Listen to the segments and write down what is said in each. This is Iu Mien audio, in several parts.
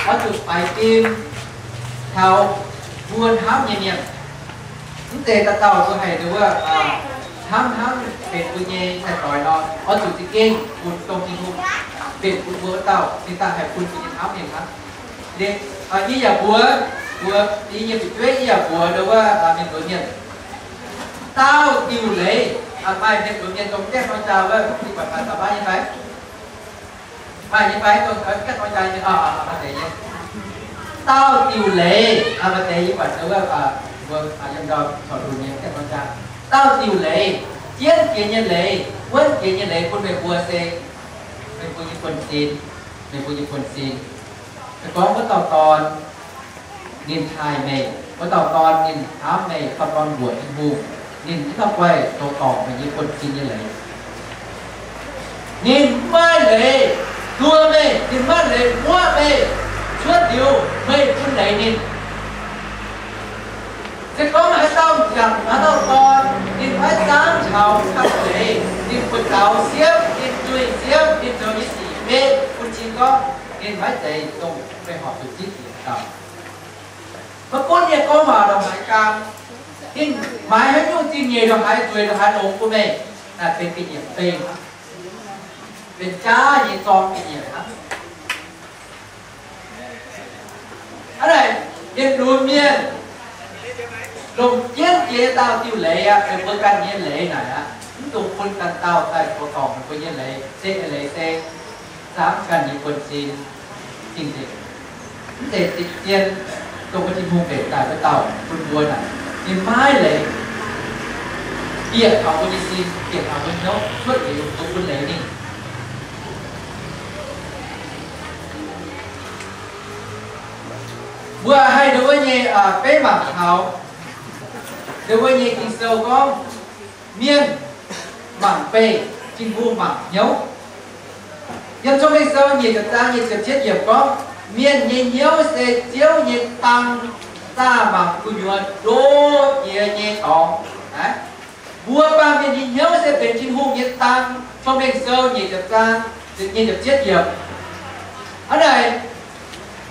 oix zuqc faix fim taux mbuo hnamv nyei mienh. Mv zeiz dauh dauh mbuo haih nduov wuov, hnamv hnamv benx mbuo nyei sai-doix nor, oix zuqc za'gengh bun dongh Tin-Hungh benx bun mbuo wuov dauh, ninh daaih haih bun mbuo nyei hnamv mingh hnangv. Yie yaac mbuox, mbuox yie nyei fu'jueiv, yie yaac mbuox nduov wuov mienh mbuox mienh, dauh diuh leiz, maaih mienh mbuox mienh dongh gaengh norm jaa wuov, ninh buatc maaih dauh maaih nyei fai? Maaih nyei fai? Dongh gaengh norm jaa nyei, maaih deix nyei. Dauh diuh leiz, maaih deix yie buatc nduov wuov, mbuo yiem ndau corc lunx nyei gaengh norm jaa. Dauh diuh leiz, jienv jiex nyei leiz, wuonv jiex nyei leiz bun meih mbuo se meih mbuo nyei buonv-sin, meih mbuo nyei buonv-sin. Se gorngv wuov dauh dorn ninh taaih meih, wuov dauh dorn ninh hnamv meih, dauh dorn mbuoqc Tin-Hungh, ninh mv dauh guaih zoux dorngc meih nyei buonv-sin nyei leiz. Ninh mv maaih leiz nduov meih, ninh mv maaih leiz muoqv meih cuotv liuz meih bun leiz ninh. Se gorngv haaix dauh m'jangc, haaix dauh dorn, ninh maiv zaangv taux kang leiz, ninh buoz-zaux siepv, ninh nzuih siepv, ninh zoux nyei sic mbeqv bun cing gorngv ninh maiv zeiz dongh meih horpc zuqc zipv nyei dauh. Maiv gunv yie gorngv waac ndongc haaix jaax, ninh maaiz haaix nyungc zingh nyeic ndongc haaix, zueiz ndongc haaix longx bun meih, naaic benx ga'nyiec bei hnangv, benx jaav nyei zorng ga'nyiec hnangv. Hnangv naaic, yietc lunx mienh longc jienv jiex dauh diuh leiz aqv, meih mbuo ganh nyei leiz naaic aqv, mv dungx bun ganh dauh daaih zoux dorngc meih mbuo nyei leiz. Se eix leiz se zaangv ganh nyei buonv-sin. Cing-nzengc, mv zeiz zien, dongh wuov Tin-Hungh mbenc daaih wuov dauh bun mbuo naaic, ninh maiv leiz bieqc taux mbuo nyei sin, bieqc taux mbuo hnyouv cuotv liuz, mbuo bun leiz ninh. Mbuo haih nduov wuov nyei beiv mangc taux nduov wuov nyei Ging-Sou gorngv, mienh mangc beih, Tin-Hungh mangc hnyouv. Yiem Cong-Mengh Sou nyic ziepc zaang nyic ziepc cietv yiemc gorngv, mienh nyei hnyouv se Ziouv nyei dang, zaah mangc gu'nyuoz ndo jiex nyei dorngx. Mbuo baamh mienh nyei hnyouv se benx Tin-Hungh nyei dang. Cong-Mengh Sou nyic ziepc zaang nyic ziepc cietv yiemc. Hnangv naaic,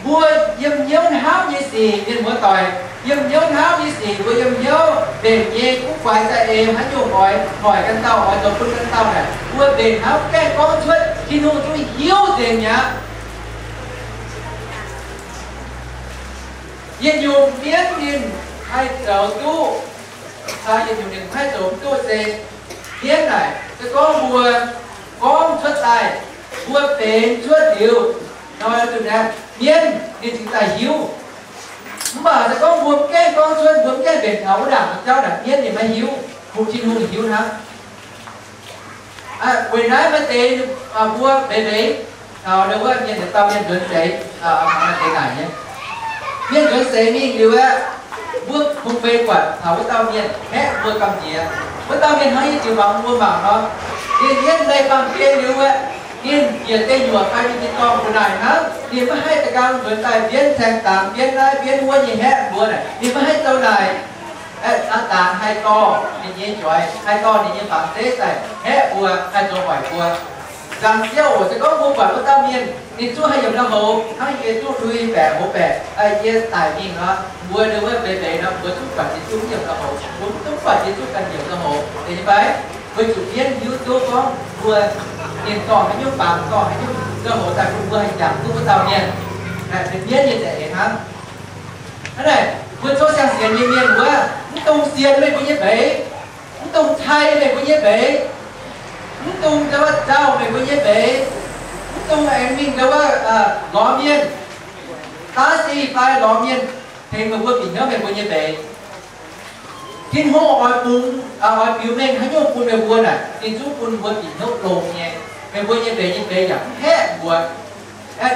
mbuo yiem hnyouv hnamv nyei sic, mienh muoz-doic, yiem hnyouv hnamv nyei sic, mbuo yiem hnyouv mbenc nyei guv guaix za'eix haaix nyungc oix hoic ganh dauh, oix zoux bun ganh dauh naaic, mbuo mbenc hnamv gaengh gorngv cuotv, Tin-Hungh zungv hiuv nzengc mi'aqv. Yietc nyungc mienv ninh haih zoux duqv, caux yietc nyungc ninh haih zoux mv duqv se, mienv naaic se gorngv mbuo gorngv cuotv daaih, mbuo benx cuotv liuz, nor zuqc naaiv mienv ninh cingx daaih hiuv. Mv baac se gorngv mbuo mv gaengh gorngv cuotv, mbuo mv gaengh mbenc taux wuov ndaangc jauv naaic, mienv ninh maiv hiuv, kungx Tin-Hungh hiuv hnangv. Weic naaiv maaih deix mbuo mbeix mbeix taux wuov mienh, dauh mienh nzuonx seix, maaih deix naaic nyei. Mienh nzuonx seix mingh liuz aeqv, mbuo kungx mbeix buatc taux wuov dauh mienh haeqv mbuo gamh nziex. Wuov dauh mienh hnangv yie ziux mangc mbuo mangc nor, ninh yietv leih baamh gen liuz aeqv, ninh njiec deic nyuoqc fai ninh tin-dorngh gu'nguaaic hnangv, ninh maiv haih da'gang nzuonx daaih mbienv caeng dangx, mbienv naaiv mbienv wuov nyei haeqv mbuo naaic, ninh maiv haih zoux naaic. Aeqv, Saadaan haih dorh ninh nyei njoix, haih dorh ninh nyei fangx zeiv daaih haeqv mbuo, haih zoux hoic mbuo. Nzangc-ziouv oc, se gorngv mbuo buatc wuov dauh mienh, ninh zungv haih yiem ndau-houx, hnangv yie zungv lui baeqc hoz baeqc, yie daic mingh nor, mbuo nduov wuov mbeix mbeix nor, mbuo zungv buatc ninh zungv yiem ndau-houx, mbuo zungv buatc ninh zungv ganh yiem ndau-houx, deix nyei fai? Weic zuqc mienv hiuv duqv gorngv mbuo, ninh dorh haaix nyungc baamz, dorh haaix nyungc ndau-houx daaih bun mbuo haih jangx duqv wuov dauh mienh. Naaiv benx mienv nyei za'eix hnangv. Hnangv naaic, mbuo coqv siang-sienx nyei mienh wuov, mv dungx sienx meih mbuo nyei mbeix, mv dungx cai meih mbuo nyei mbeix, mv dungx ndau wuov nzauh meih mbuo nyei mbeix, mv dungx aengx mingh ndau wuov lorz mienh, daav sic fai lorz mienh tengx meih mbuo bieqc hnyouv meih mbuo nyei mbeix. Tin-Hungh oix bungx, oix biux mengh haaix nyungc bun meih mbuo naaic, ninh zungv bun mbuo bieqc hnyouv longx nyei. Meih mbuo nyei mbeix nyei mbeix yaac mv haeqv mbuo.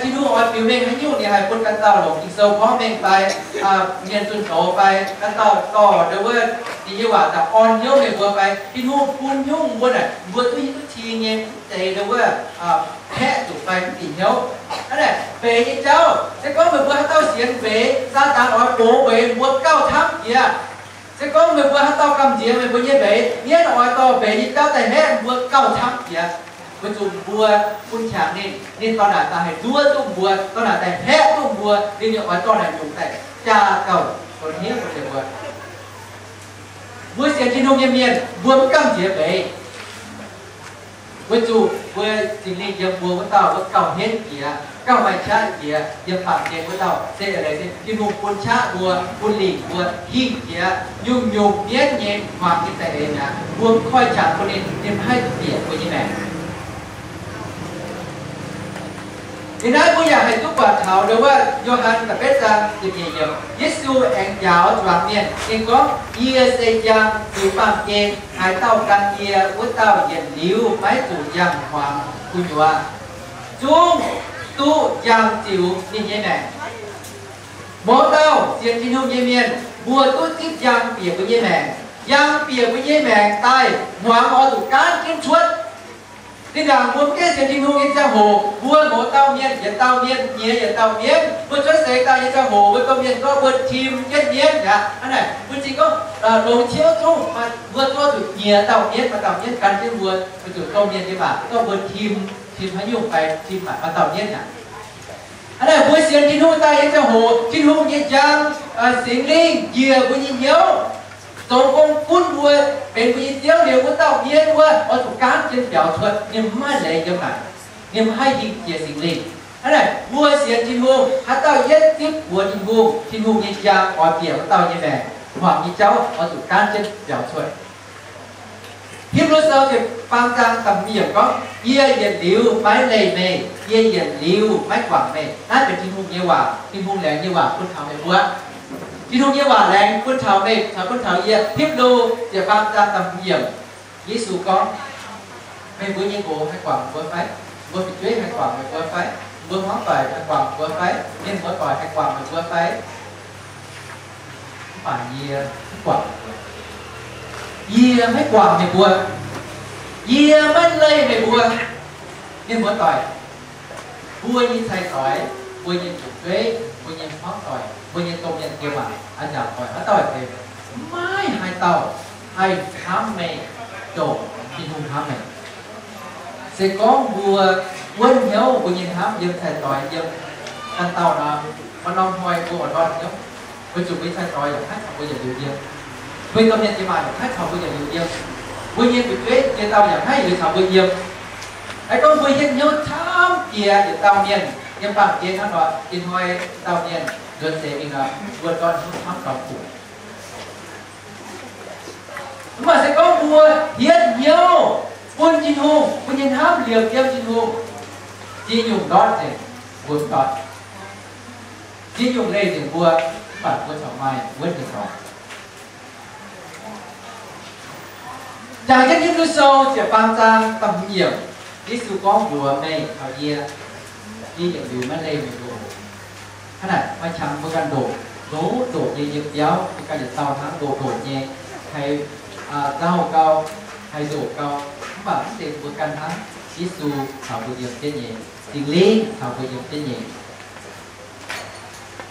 Tin-Hungh oix biux mengh haaix nyungc, ninh haih bun ganh dauh longc Ging-Sou gorngv mengh fai, mienh zunh doz fai, ganh dauh dorh ndau wuov ninh nyei waac daaih orn hnyouv meih mbuo fai, Tin-Hungh bun nyungc mbuo naaic, mbuo duqv hiuv duqv cing nyei, mv zeiz ndau wuov haeqv zuqc fai mv bieqc hnyouv. Hnangv naaic, mbeix nyei jauv, se gorngv meih mbuo haaix dauh sienx mbeix, Saadaan oix gox mbeix mbuo gauh camv jiex. Se gorngv meih mbuo haaix dauh gamh nziex meih mbuo nyei mbeix, mienv oix dorh mbeix nyei jauv daaih haeqv mbuo gauh camv jiex. Weic zuqc mbuo bun qangx ninh, ninh dorh naaic daaih haih nduov duqv mbuo, dorh naaic daaih haeqv duqv mbuo. mbuo, ninh nyei oix dorh naaic nyungc daaih jaa gauh donx hniev bun mbuo. Mbuo sienx Tin-Hungh nyei mienh, mbuo mv gamh nziex mbeix. Weic zuqc mbuo Singx Lingh yiem mbuo wuov dauh wuov gauh henv jiex, gauh maaih qaqv jiex, yiem baamh gen wuov dauh se eix leiz se Tin-Hungh bun qaqv mbuo, bun lingc mbuo hingh jiex nyungc-nyungc mienv nyei hmuangx nyei za'eix mi'aqv. Mbuo mv koi qangx bun ninh, ninh mv haih bieqc mbuo nyei maengc. Ih naaiv mbuo yaac haih duqv buatc taux ndau wuov Yo^han da'betv zaang ziepc nyeic yiemc, Yesu aengx njaaux zuangx mienh, ninh gorngv, Yie se njang ziux baamh gen. Haaix dauh gan yie, wuov dauh yietc liuz maiv zuqc njang hmuangx gu'nyuoz zungv duqv njang ziux ninh nyei maengc. Mouz dauh sienx Tin-Hungh nyei mienh, mbuo duqv zipv njang bieqc mbuo nyei maengc. Njang bieqc mbuo nyei maengc daaih, hmuangx oix zuqc gaanv jienv cuotv. Zinh ndaangc mbuo mv gaengh sienx Tin-Hungh nyei ziangh hoc, mbuo mouz dauh mienh, yietc dauh mienh nyiex yietc dauh mienv. Mbuo cuotv seix daaih nyei ziangh hoc, mbuo domh mienh gorngv mbuo tim jienv mienv aqv. Hnangv naaic, mbuo zingh gorngv longx ciouv zungv, mbuo zuov zuqc nyiex dauh mienv, maaih dauh mienv gan jienv mbuo, weic zuqc domh mienh nyei waac gorngv mbuo tim, tim haaix nyungc fai tim maaih dauh mienv aqv. Hnangv naaic, mbuo sienx Tin-Hungh daaih nyei ziangh hoc, Tin-Hungh nyei njang, Singx Lingh njiec mbuo nyei hnyouv, zoux gong gunv mbuo, benx mbuo nyei Ziouv liuz, wuov dauh mienv wuov oix zuqc gaanv jienv biaux cuotv. Ninh mv haih leiz yiem naaic, ninh mv haih hingh jiex Singx Lingh. Hnangv naaic, mbuo sienx Tin-Hungh, haaix dauh yietv zipv buoz Tin-Hungh, Tin-Hungh nyei njang oix bieqc wuov dauh nyei maengc, hmuangx nyei jauv oix zuqc gaanv jienv biaux cuotv. Hipv^lu Sou ziepc faam zaang da'hmz yiemc gorngv, Yie yietc liuz maiv leih meih, yie yietc liuz maiv guangc meih. Naaiv benx Tin-Hungh nyei waac, Tin-Hungh laengz nyei waac bun taux meih mbuo. Tin-Hungh nyei waac laengz bun taux meih caux bun taux yie. Hipv^lu ziepc faam zaang da'hmz yiemc, Yesu gorngv, Meih mbuo nyei nqox haih guangc mbuo fai? Mbuo fu'jueiv haih guangc meih mbuo fai? Mbuo hmuangv doic haih guangc mbuo fai? Mienh muoz-doic haih guangc meih mbuo fai? Mv baac yie maiv guangc meih mbuo. Yie maiv guangc meih mbuo. Yie maiv leih meih mbuo. Mienh muoz-doic, mbuo nyei cai-doic, mbuo nyei fu'jueiv, mbuo nyei hmuangv doic, mbuo nyei domh mienh yiem aac, a'nziaauc doic, haaix dauh deix, maiv haaix dauh haih hnamv meih ndongc Tin-Hungh hnamv meih. Se gorngv mbuo wuonv hnyouv mbuo nyei hnamv yiem cai-doic, yiem ganh dauh nor, maaih norm hnoi mbuo oix ndortv hnyouv, weic zuqc mbuo nyei cai-doic yaac maiv caux mbuo yietc liuz yiem. Mbuo nyei domh mienh jiex maac yaac maiv caux mbuo yietc liuz yiem. Mbuo nyei fu'jueiv jiex dauh yaac maiv yietc liuz caux mbuo yiem. Aengx gorngv mbuo hietv hnyouv camv jiex yietc dauh mienh, yiem baamh gen hnangv nor, ih hnoi dauh mienh nzuonx seix mingh nor, mbuo ndortv hnyouv camv taux kuv. Mv baac se gorngv mbuo hietv hnyouv bun Tin-Hungh, bun nyei hnamv liemh yiem Tin-Hungh, ziex nyungc ndortv nzengc, mbuo mv ndortv. Ziex nyungc leih nzengc mbuo, mv baac mbuo corc maaih wuonv nyei dorngx. Jangx jienv Hipv^lu Sou ziepc faam zaang da'hmz yiemc, Yesu gorngv mbuox meih caux yie, yie yietc liuz maiv leih meih mbuo. Hnangv naaic, maaih qangx mbuo ganh ndoqc, ndoqc ndoqc nyei yiem biauv, mbuo ganh yietc dauh hnangv ndoqc ndoqc nyei, haih nzauh gau, haih ndoqc gau, mv baac mv zeiz mbuo ganh hnangv. Yesu caux mbuo yiem jienv nyei, Singx Lingh caux mbuo yiem jienv nyei.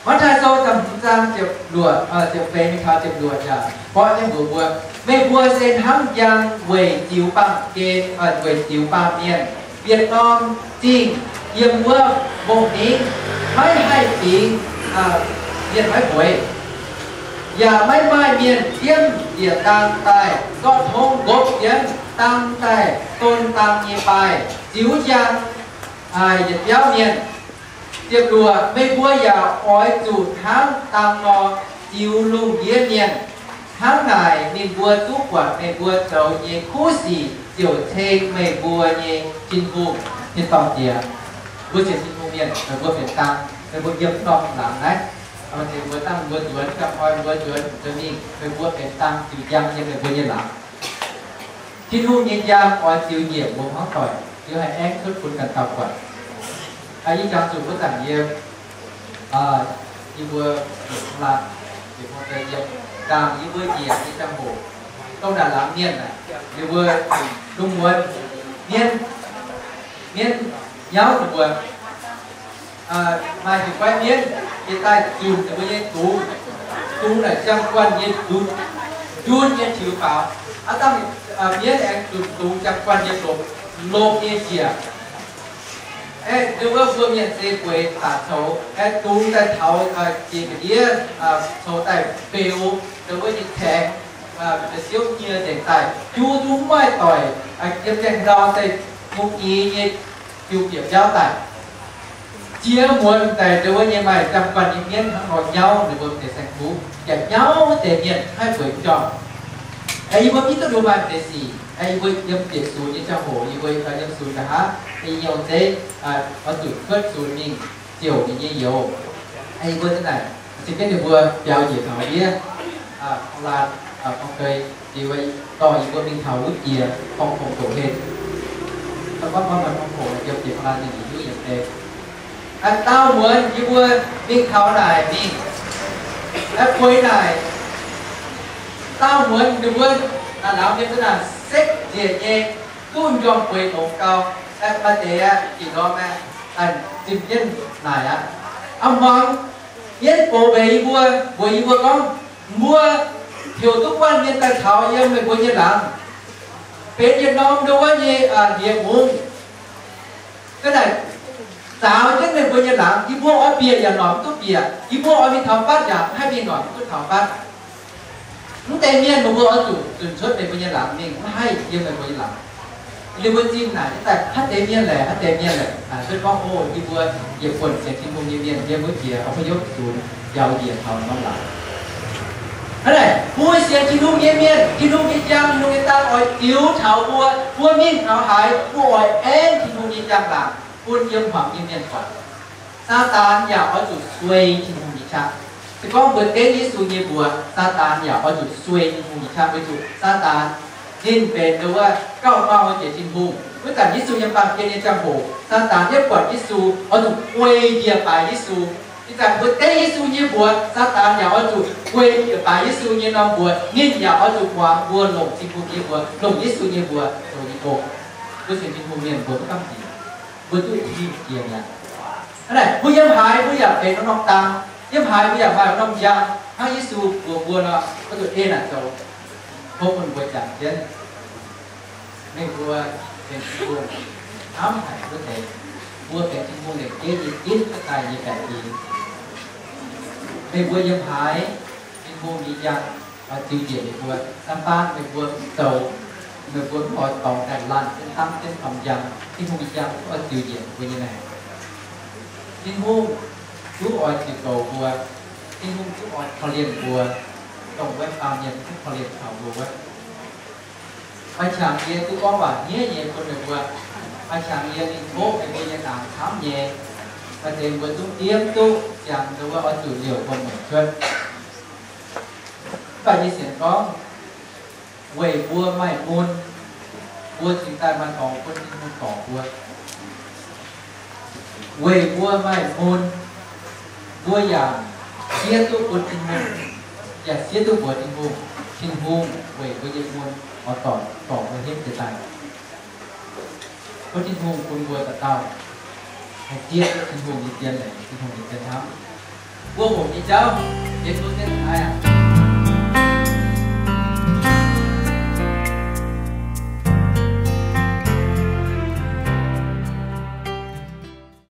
Matv^taai Sou da'hmz zaang ziepc luoqc, ziepc feix mingh taux ziepc luoqc yaac borqv jienv mbuox mbuo, meih mbuo se hnamv njang weic ziux baamh gen, weic ziux baamh mienh. Yietc norm zingh yiem wuov mbong-ningv maiv haih fingx mienh maiv bueix, yaac maiv maaih mienh jiemv njiec dang daaih zorqv tongv nqopv jienv dang daaih don dang nyei baaih ziux njang yietc biauv mienh. Ziepc luoqc, meih mbuo yaac oix zuqc hnangv dang nor ziux lungh ndiev mienh. Hnangv naaic ninh mbuo duqv buatc meih mbuo zoux nyei kuv sic ziouc ceng meih mbuo nyei Tin-Hungh tin-dorngh Diex. Mbuo sienx Tin-Hungh mienh, meih mbuo benx dang, meih mbuo yiem norm laangz naaiv, mbuo dangh mbuo nzuonx, ganh hnoi mbuo nzuonx, mingh meih mbuo benx dang ziux njang yiem meih mbuo nyei laangz. Tin-Hungh nyei njang oix ziux nyiemc mbuo hmuangv doic, ziux haih aengv cuotv bun ganh dauh buatc. Yie jangx zuqc wuov zanc yie, yie mbuo laanh, yie mbuo yiem ndaangc yie mbuo njiec nyei ziangh hoc, dongh naaic laangz mienh aeqv, yie mbuo lungh muonz mienv, mienv nyauv ninh mbuo maaih heuc guaiv mienv, yie daaih zunc ninh mbuo nyei dungz, dungz naaic ziangh guanh nyei nzunc, njun nyei tiux faaux. Aav dangh mienv aengx zunc dungz ziangh guanh nyei lomc, lomc nyei njiec. Aeqv, ndau wuov mbuo mienh se bueix daaih coux, aeqv, dungx daaih taux jiex ga'ndiev, coux daaih beux ndau wuov nyei kaengx, da'siouv nyie nzengc daaih, jiu zungv mv maaih doic, yiem gaengh ndau se hungh i nyei jiu bieqc biauv daaih. Jiex muonz daaih ndau wuov nyei maaih jangx guanh nyei mienv hnangv nor nyauv ninh mbuo deix saeng-kuv, yaac nyauv wuov deix mienh haih bueix m'jangc. Aeqv, yie mbuo mv duqv nduov maaih deix sic. Aeqv, yie mbuo yiem bieqc sunx nyei ziangh hoc, yie mbuo yiem sunx nqa'haav, yie nyei ong-zeiv oix zuqc cuotv sunx mingh ziouc ninh nyei youz. Aeqv, yie mbuo zanc naaic cingx jienv ninh mbuo biaux njiec taux ndiev, ong-laanh, ong-geix, yie mbuo dorh yie mbuo mingh taux wuov jiex horngh kongx doqc hlen. Gorngv gorngv maaih horngh kongx yiem jiex ong-laanh ninh yie mbuo yiem deix. Aeqv, daauh muonz yie mbuo mingh taux naaic mingh. Aeqv, bueix naaic, daauh muonz ninh mbuo naaic lauz mienh zanc naaic sekv njiec nyei, duqv m'njormh bueix longx gau. Aeqv, maaih deix aqv, ginc norm aeqv, zinh jienv naaic aqv. A'hmuangx mienv gox mbuox yie mbuo, mbuox yie mbuo gorngv, mbuo heuc duqv guanh mienh daaih taux yiem meih mbuo nyei laangz, benx yietc norm ndau wuov nyei ndie mungv. Ga'naaiv zaaux jienv meih mbuo nyei laangz, yie mbuo oix bieqc yaac norm mv duqv bieqc, yie mbuo oix mingh taux fatv yaac mv haih mingh norm mv duqv taux fatv. Mv deix mienh meih mbuo oix zuqc zunc cuotv meih mbuo nyei laangz mingh, mv haih yiem meih mbuo nyei laangz. Ninh mbuo zinh naaic daaih, haaix deix mienh laeh, haaix deix mienh laeh, naaic cuotv gorngv, O, yie mbuo yietc buonc sienx Tin-Hungh nyei mienh yiem wuov jiex อพยพศูนย์ biaux njiec taux norm laangz. Hnangv naaic, mbuo sienx Tin-Hungh nyei mienh, Tin-Hungh nyei njang, Tin-Hungh nyei dangh oix ziux taux mbuo. Mbuo mingh taux haaix, mbuo oix aengv Tin-Hungh nyei njang-laangc bun yiem hmuangx nyei mienh buatc. Saadaan yaac oix zuqc suei Tin-Hungh nyei qaqv. Se gorngv mbuo dengv Yesu nyei mbuox, Saadaan yaac oix zuqc suei Tin-Hungh nyei qaqv. Weic zuqc Saadaan ninh benx ndau wuov gauh mau jiex Tin-Hungh. Wuov zanc Yesu yiem baamh gen nyei ziangh hoc, Saadaan yietv buatc Yesu oix zuqc guei njiec baaix Yesu. Ih zanc mbuo dengv Yesu nyei mbuox, Saadaan yaac oix zuqc guei njiec baaix Yesu nyei norm mbuox. Ninh yaac oix zuqc muangx mbuo longc Tin-Hungh nyei mbuox, longc Yesu nyei mbuox zoux nyei gong. Mbuo sienx Tin-Hungh mienh mbuo mv gamh nziex, mbuo duqv mingh jiex mi'aqv. Hnangv naaic, mbuo yiem haaix mbuo yaac benx norm-norm dang, yiem haaix mbuo yaac maaih norm-norm njang. Hnangv Yesu mbuox mbuo nor, mbuo zuqc ei naaic zoux. Tov bun mbuo jangx jienv, meih mbuo benx Tin-Hungh hnamv haic wuov deix, mbuo benx Tin-Hungh lengc jeiv nyei ginv daaih nyei baeqc fingx. Meih mbuo yiem haaix, Tin-Hungh nyei njang oix ziux njiec meih mbuo. Saam-baan meih mbuo mv zoux, meih mbuo mv oix dorngx daaih laanh jienv, hnamv jienv norm njang, Tin-Hungh nyei njang oix ziux njiec mbuo nyei maengc. Tin-Hungh duqv oix ziux goux mbuo. Tin-Hungh duqv oix korv-lienh mbuo, dongh wuov baamh mienh duqv korv-lienh taux mbuo wuov. Oix qangx yie duqv gorngv waac hniev nyei bun meih mbuo. Oix qangx yie mingh tov meih mbuo nyei naamx camv nyei. Maaih deix mbuo zungv diemv duqv ziangx ndau wuov oix zuqc liouc guon muonc cuotv. Mv baac yie sienx gorngv, weic mbuo maaih mun, mbuo cingx daaih maaih dorngx bun Tin-Hungh dorh mbuo. Weic mbuo maaih mun, mbuo yaac siev duqv bun Tin-Hungh, yaac siev duqv mbuox Tin-Hungh. Tin-Hungh weic mbuo nyei mun oix dorh, dorh mbuo henv jiex daaih. Bun Tin-Hungh bun mbuo dauh dauh haih zieqv Tin-Hungh nyei zien leiz, Tin-Hungh nyei zien hnamv. Mbuo hoqc nyei jauv, Yesu zien haaix aqv?